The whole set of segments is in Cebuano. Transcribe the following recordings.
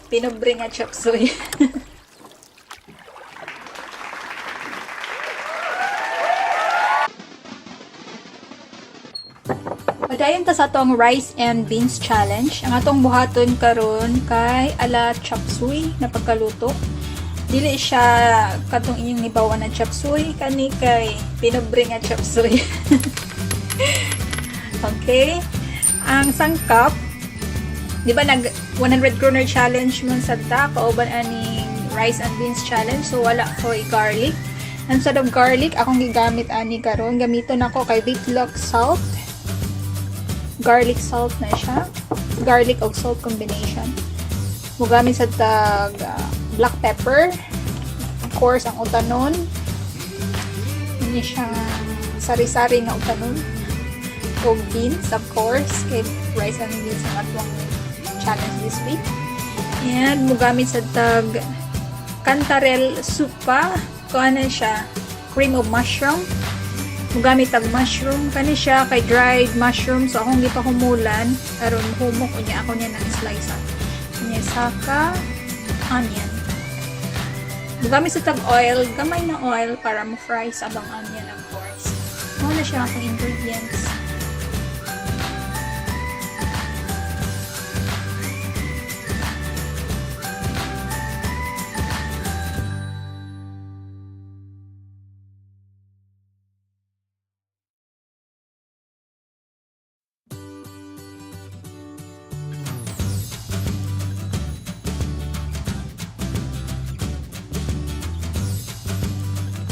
Pinobre nga chop suey. Padayon ta sa atong rice and beans challenge. Ang atong buhaton karon kay ala chop suey na pagkaluto. Dili siya katong inyong nibawan na chop suey, kani kay pinobre nga chop suey. Okay? Ang sangkap, di ba nag 100 kroner challenge man sad ta kauban aning rice and beans challenge, so wala ko'y garlic. Instead of garlic, akong gigamit ani karon, gamiton nako kay Vitluk salt. Garlic salt na siya. Garlic og salt combination. Mugamit sa tag black pepper. Of course, ang utanon. Ini siyang sari-sari nga utanon. Og beans, of course. Kay rice and beans ang atong challenge this week. And mugamit sa tag kantarell supa. Kuha na siya. Cream of mushroom. Mugamit tag mushroom kani siya kay dried mushroom, so akong gipahumulan aron humok, unya ako niya nang slice niya, saka onion. Mugamit sa tag oil, gamay na oil para mo fry sa abang onion, of course. Mao na siya akong ingredients.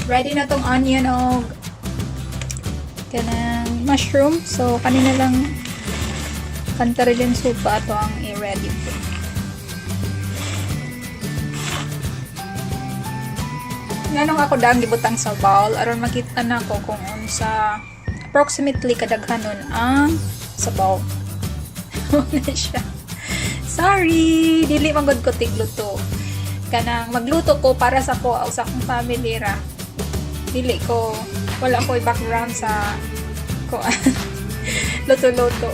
Ready na tong onion og kanang mushroom. So, kanina lang kantarelin supa ato ang i-ready po. Nganong ako dang gibutang sa bowl aron makita nako kung unsa approximately kadaghanon ang sabaw. Na siya. Sorry, dili man gud ko tigluto. Kanang magluto ko para sa ko o sa akong family ra. Dili ko, wala ko background sa ko luto-luto.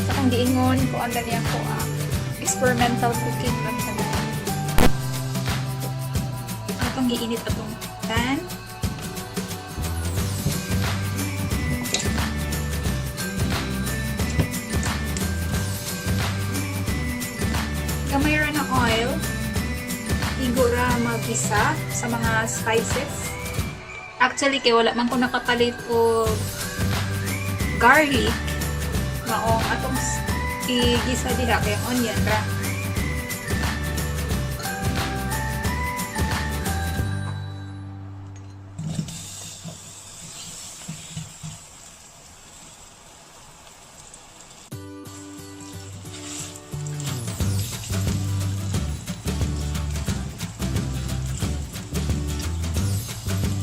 Sa akong giingon ko ang gani ako experimental cooking lang tanan. Atong giinit atong pan. Gamay ra na oil. Igo ra magisa sa mga spices. Actually, kay wala man ko nakapalit og garlic. Maong atong igisa diha kay ang onion ra.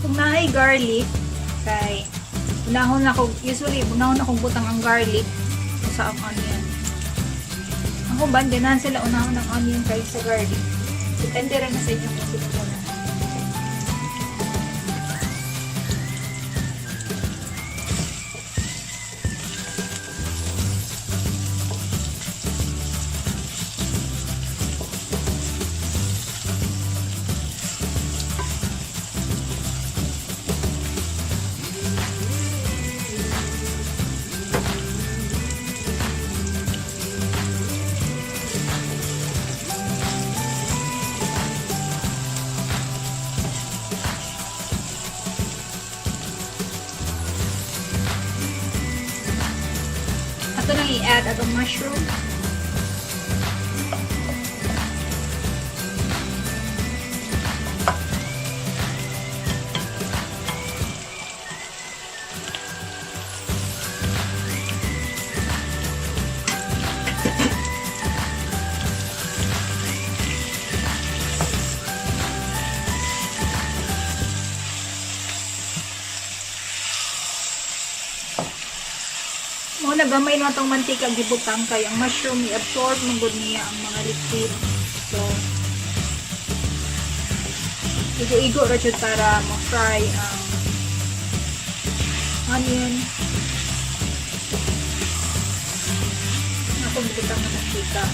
Kung naay garlic, kay unahon ako, usually unahon akong butang ang garlic sa ang onion. Ang uban, ganahan sila unahon ang onion kaysa garlic. Depende rin na sa inyo kung sino muna. Ato nang i-add atong mushroom. Mao na, gamay na atong mantika gibutang kay ang mushroom i-absorb man gud niya ang mga liquid. So igo-igo ra jud para ma-fry ang onion. Ako gibutang ng mantika.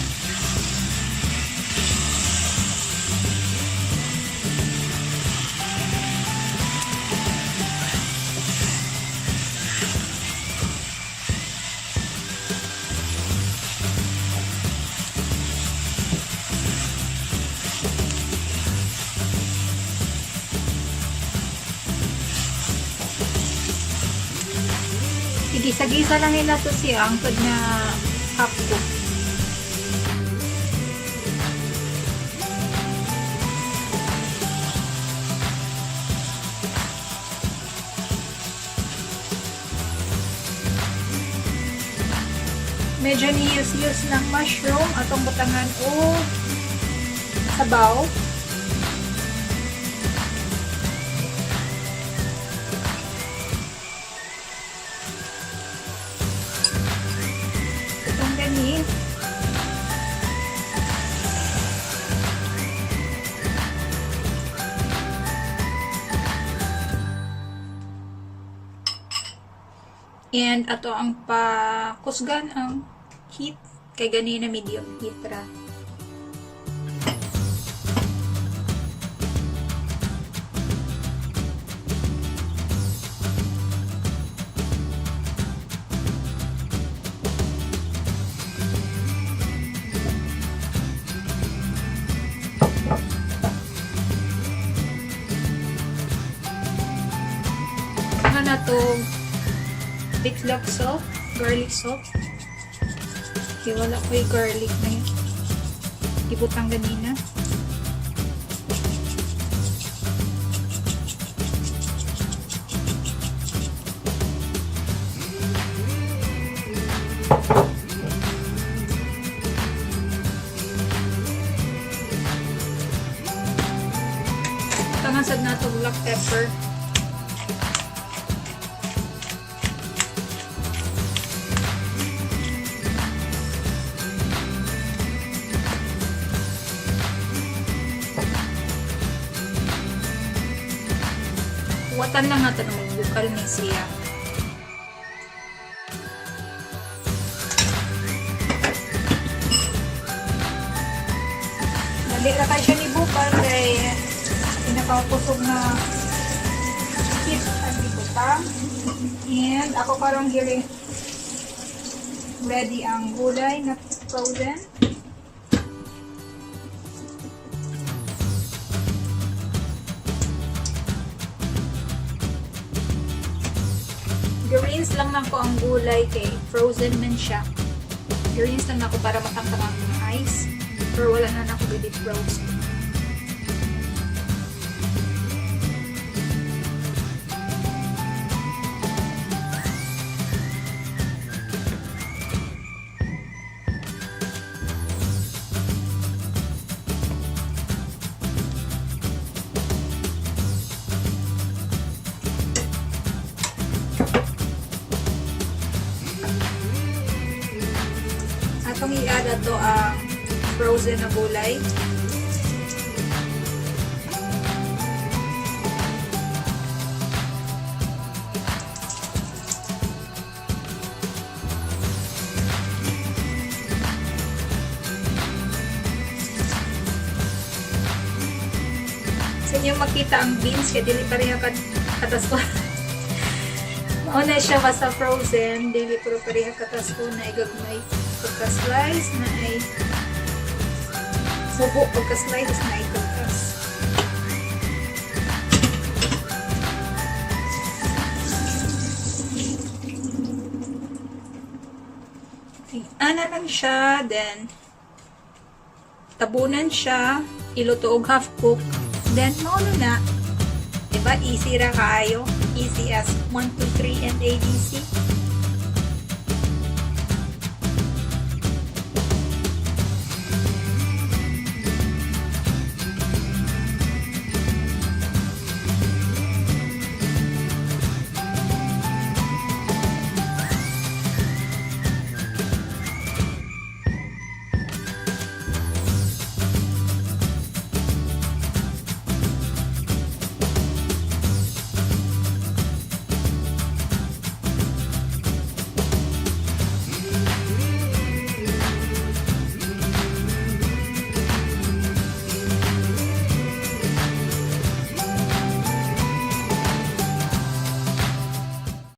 Gisa-gisa lang nila to siya ang pag na half cook. Medyo niyus-yus ng mushroom atong butangan o sabaw. Itong gani. And ato ang pakusgan ang heat kay ganina medium heat ra. Ano na to, bitlog salt, garlic salt. Okay, wala ko yung garlic na yun. Ibutang ganina. Tangan sad na to black pepper. Watan lang nato na magbukal ni siya. Dali ra kay siya ni bukal kay pinakakusog na heat ang ibutang. And ako karong giri ready ang gulay na frozen. Greens lang nako ang gulay kay frozen man siya. Greens lang nako para matangtang ang ice. Pero wala na nako gidi frozen. Atong i-add ato ang frozen na gulay. Sa inyo makita ang beans kay dili pareha kat katas ko. Mao na siya basta frozen, dili pero pareha katas ko na igagmay pagka-slice na ay mubo pagka-slice na ay pagkas. Ana lang siya, then tabunan siya, iluto og half cook, then mao na na. Diba? Easy ra kaayo. Easy as 1, 2, 3, and ABC.